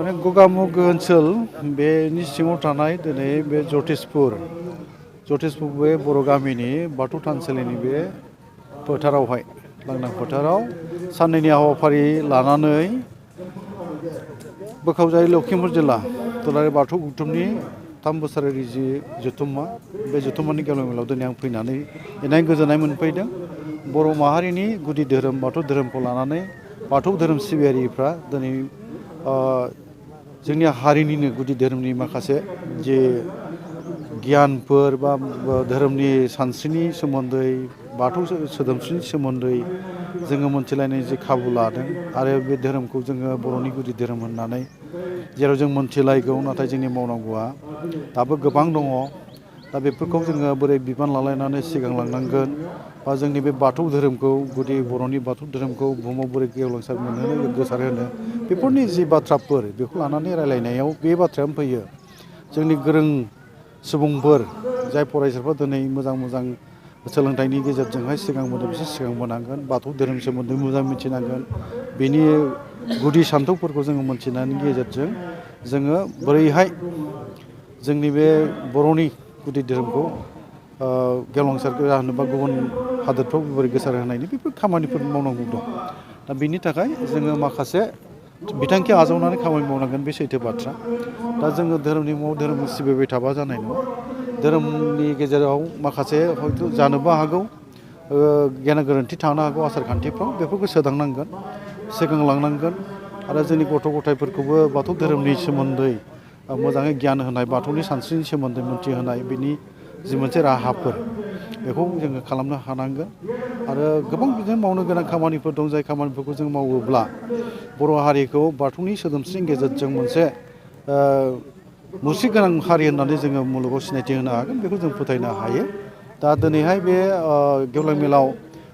माने गगामुग ओनसोल बेनि सिङाव थानाय दिनै बे जतेसपुर बे बर' गामिनि बाथौ थानसालिनि बे फोथारावहाय लांदां फोथाराव साननैनि हाबाफारि लानानै बोखावजाय लखिमपुर जिल्ला दुलाराय बाथौ गौथुमनि 3 बोसोरारि जि जथुम्मा बे जथुम्मानि गेवलां मेलाव दिनै आं फैनानै इनाय गोजोननाय मोनफैदों। बर' माहारिनि गुदि धोरोम बाथौ धोरोमखौ लानानै बाथौ धोरोम सिबियारिफ्रा दिनै जोंनि हारिनिनो गुदि धोरोमनि माखासे जे गियानफोर बा धोरोमनि सानस्रिनि सोमोन्दै बाथौ सोदोमस्रिनि सोमोन्दै जोङो मोनथिलायनाय जे खाबु लादों आरो बे धोरोमखौ जोङो बर'नि गुदि धोरोम होननानै जेराव जों मोनथिलायगौ नाथाय जोंनि मावनांगौआ दाबो गोबां दङ। दा बेफोरखौ जोङो बोरै बिबान लालायनानै सिगांलांनांगोन बा जोंनि बे बाथौ धोरोमखौ गुदि बर'नि बाथौ धोरोमखौ बुहुमाव बोरै गेवलांसार मोनहोनो गोसार होनो बेफोरनि जि बाथ्राफोर बेखौ लानानै रायलायनायाव बे बाथ्रायानो फैयो। जोंनि गोरों सुबुंफोर जाय फरायसाफ्रा दिनै मोजां सोलोंथाइनि गेजेरजोंहाय सिगांबोदों बिसोर सिगांबोनांगोन बाथौ धोरोम सोमोन्दै मोजां मिथिनांगोन। बेनि गुदि सान्थौफोरखौ जोङो मोनथिनायनि गेजेरजों जोङो बोरैहाय जोंनि बे बर'नि गुदि धोरोमखौ गेवलांसार होनोबा गुबुन हादोरफ्राव बोरै गोसार होनायनि बेफोर खामानिफोर मावनांगौ दं। दा बिनि थाखाय जोङो माखासे बिथांखि आजावनानै खामानि मावनांगोन बे सैथो बाथ्रा। दा जोङो धोरोमनि मुङाव धोरोम सिबिबाय थाबा जानाय नङा। धोरोमनि गेजेराव माखासे हयथ' जानोबो हागौ गेना गोरोन्थि थानो हागौ आसार खान्थिफ्राव बेफोरखौ सोदांनांगोन सिगांलांनांगोन आरो जोंनि गथ' गथायफोरखौबो बाथौ धोरोमनि सोमोन्दै मोजाङै गियान होनाय बाथौनि सानस्रिनि सोमोन्दै मोनथिहोनाय बिनि जि मोनसे राहाफोर बेखौ जोङो खालामनो हानांगोन। आरो गोबां बिदिनो मावनो गोनां खामानिफोर दं जाय खामानिफोरखौ जों मावोब्ला बर' हारिखौ बाथौनि सोदोमस्रिनि गेजेरजों मोनसे मुस्रि गोनां हारि होननानै जोङो मुलुगाव सिनायथि होनो हागोन बेखौ जों फोथायनो हायो। दा दिनैहाय बे गेवलां मेलाव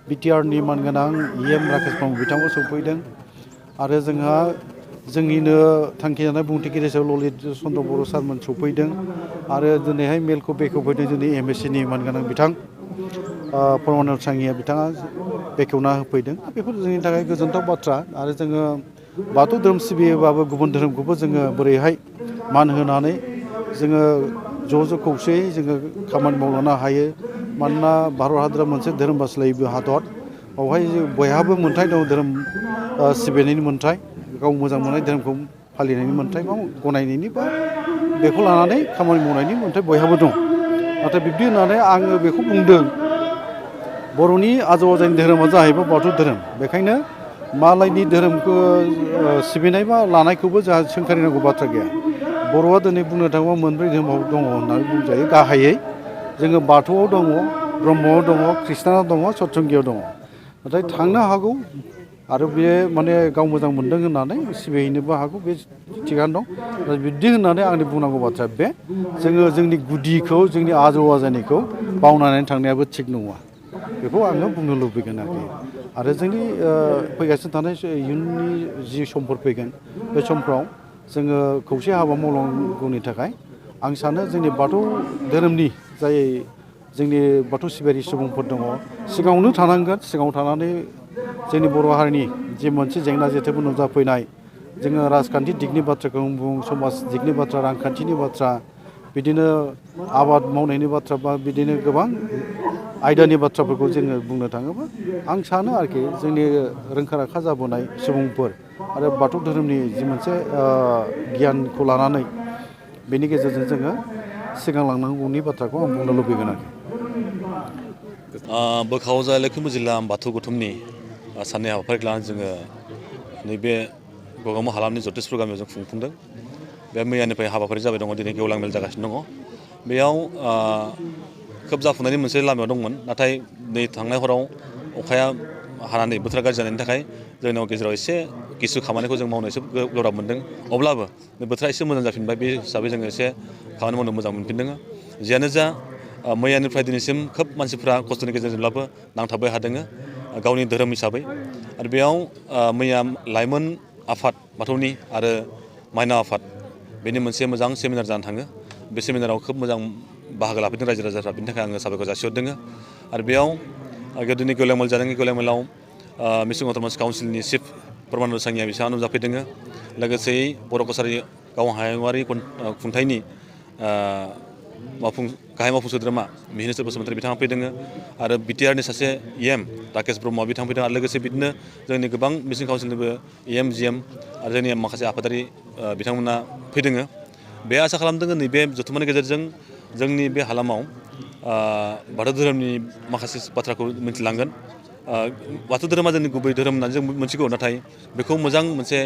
बिटिआरनि मानगोनां EM राकेश ब्रह्म बिथांखौ सौफैदों आरो जोंहा जोंनिनो थांखि जानाय बुंथिगिरि हिसाबै ललित चन्द्र बर' सारमोन सौफैदों आरो दिनैहाय मेलखौ बेखेवफैदों जोंनि MSc नि मानगोनां बिथां परमानन्द साङिया बिथाङा बेखेवना होफैदों। बेफोर जोंनि थाखाय गोजोनथाव बाथ्रा आरो जोङो बाथौ धोरोम सिबियोबाबो गुबुन धोरोमखौबो जोङो बोरैहाय मान होनानै जोङो ज' खौसेयै जोङो खामानि मावलांनो हायो। मानोना भारत हादरा मोनसे धोरोम बास्लायबो हादर। बावहाय बयहाबो मोन्थाय दं धोरोम सिबिनायनि मोन्थाय गाव मोजां मोननाय धोरोमखौ फालिनायनि मोन्थाय बा गनायनायनि बा बेखौ लानानै खामानि मावनायनि मोन्थाय बयहाबो दं। नाथाय बिब्दि होननानै आङो बेखौ बुंदों बर'नि आजौ आजैनि धोरोमा जाहैबाय बाथौ धोरोम। बेखायनो मालायनि धोरोमखौ सिबिनाय बा लानायखौबो जोंहा सोंखारिनांगौ बाथ्रा गैया। बर'आ दिनै बुंनो थाङोबा मोनब्रै धोरोमाव दङ होननानै बुंजायो। गाहायै जोङो बाथौआव दङ, ब्रह्मआव दङ, ख्रिस्टानाव दङ, सतसंगियाव दङ। नाथाय थांनो हागौ आरो बे माने गाव मोजां मोनदों होननानै सिबिहैनोबो हागौ बे थिगानो दं। बिब्दि होननानै आंनि बुंनांगौ बाथ्राया बे जोङो जोंनि गुदिखौ जोंनि आजौ आजैनिखौ बावनानै थांनायाबो थिग नङा। बेखौ आङो बुंनो लुबैगोन आरो जोंनि फैगासिनो थानाय इयुननि जि समफोर फैगोन बे समफ्राव जोङो खौसे हाबा मावलांनांगौनि थाखाय आं सानो जोंनि बाथौ धोरोमनि जाय जोंनि बाथौ सिबियारि सुबुंफोर दङ सिगाङावनो थानांगोन। सिगाङाव थानानै जोंनि बर' हारिनि जि मोनसे जेंना जेथोफोर नुजाफैनाय जोङो राजखान्थि दिगनि बाथ्राखौ बुं, समाज दिगनि बाथ्रा, रांखान्थिनि बाथ्रा, बिदिनो आबाद मावनायनि बाथ्रा बा बिदिनो गोबां आयदानि बाथ्राफोरखौ जोङो बुंनो थाङोबा आं सानो आरोखि जोंनि रोंखा राखा जाबोनाय सुबुंफोर आरो बाथौ धोरोमनि जि मोनसे गियानखौ लानानै बेनि गेजेरजों जोङो सिगांलांनांगौनि बाथ्राखौ आं बुंनो लुबैगोन आरोखि। बोखावजाय लखिमपुर जिल्ला बाथौ गौथुमनि साननै हाबाफारिखौ लानानै जोङो नैबे गगामुग हालामनि जतेसपुर गामियाव जों खुंफुंदों। बे मैयानिफ्राय हाबाफारि जाबाय दङ। दिनै गेवलां मेल जागासिनो दङ। बेयाव खोब जाफुंनायनि मोनसे लामायाव दंमोन। नाथाय नै थांनाय हराव अखाया हानानै बोथोरा गाज्रि जानायनि थाखाय जोंनाव गेजेराव एसे किसु खामानिखौ जों मावनो एसे गोब्राब मोनदों। अब्लाबो बोथोरा एसे मोजां जाफिनबाय बे हिसाबै जोङो एसे खामानि मावनो मोजां मोनफिनदों। जियानो जा मैयानिफ्राय दिनैसिम खोब मानसिफ्रा खस्थ'नि गेजेरजोंब्लाबो नांथाबबाय थादों गावनि धोरोम हिसाबै। आरो बेयाव मैया लाइमोन आफाद बाथौनि आरो माइनाव आफाद बेनि मोनसे मोजां सेमिनार जानो थाङो। बे सेमिनाराव खोब मोजां बाहागो लाफैदों रायजो राजाफ्रा। बिनि थाखाय आङो साबायखर जासिहरदों। आरो बेयाव दिनै गेवलां मेल जादों। गेवलां मेलाव मिसिं अट'नमास काउन्सिलनि चिफ परमानन्द सांगिया बिथाङा नुजाफैदों लोगोसे बर' कसारि गाव हायुङारि खुंथायनि गाहाय मावफुं सोद्रोमा मिहिनेश्वर बसुमतारी बिथाङा फैदों आरो बिटिआरनि सासे EM राकेश ब्रह्म बिथां फैदों आरो लोगोसे बिदिनो जोंनि गोबां मिउजिक काउन्सिलनिबो EM GM आरो जोंनि माखासे आफादारि बिथांमोना फैदों बे आसा खालामदों नैबे जथुम्मानि गेजेरजों जोंनि बे हालामाव बाथौ धोरोमनि माखासे बाथ्राखौ मिथिलांगोन बाथौ धोरोमा जोंनि गुबै धोरोम होननानै जों मिथिगौ नाथाय बेखौ मोजां मोनसे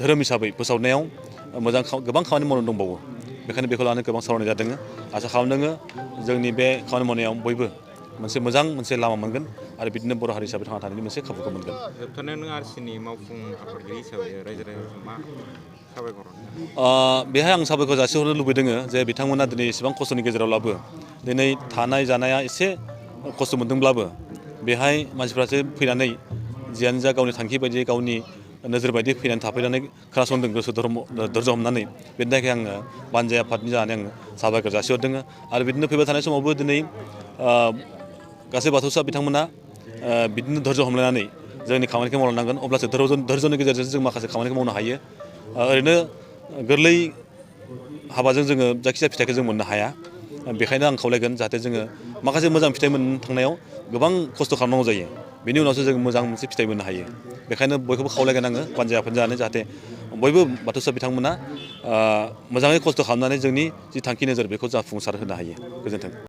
धोरोम हिसाबै फोसावनायाव मोजां गोबां खामानि मावनो दंबावो बेखायनो बेखौ लानानै गोबां सावरायनाय जादों आसा खालामदों जोंनि बे खामानि मावनायाव बयबो मोजां मोनसे लामा मोनगोन आरो बिदिनो बर' हारि हिसाबै थांना थानायनि मोनसे खाबुखौ मोनगोन। जोबथारनायाव नों आरसिनि मावफुं आफादगिरि हिसाबै रायजो राजाफोरखौ मा साबायखर बेहाय आं साबायखर जासिहरनो लुबैदों जे बिथांमोना दिनै एसेबां खस्थ'नि गेजेरावब्लाबो दिनै थानाय जानाया एसे खस्थ' मोनदोंब्लाबो बेहाय मानसिफ्रासो फैनानै जियानो जा गावनि थांखि बायदियै गावनि नोजोर बायदि फैनानै थाफैनानै खोनासंदों गोसो धोरज' हमनानै बेनि थाखाय आङो बानजाय आफादनि जानानै आङो साबायखर जासिहरदों आरो बिदिनो फैबाय थानाय समावबो दिनै गासै बाथौसा बिथांमोना बिदिनो धोरज' हमलायनानै जोंनि खामानिखौ मावलांनांगोन अब्लासो धोरज'नि गेजेरजों जों माखासे खामानिखौ मावनो हायो ओरैनो गोरलै हाबाजों जोङो जायखिजाया फिथाइखौ जों मोननो हाया बेखायनो आं खावलायगोन जाहाथे जोङो माखासे मोजां फिथाइ मोननो थांनायाव गोबां खस्थ' खालामनांगौ जायो बेनि उनावसो जों मोजां मोनसे फिथाइ मोननो हायो बेखायनो बयखौबो खावलायगोन आङो बानजाय आफाद जानानै जाहाथे बयबो बाथौसा बिथांमोना मोजाङै खस्थ' खालामनानै जोंनि जि थांखि नोजोर बेखौ जाफुंसार होनो हायो गोजोन्थों।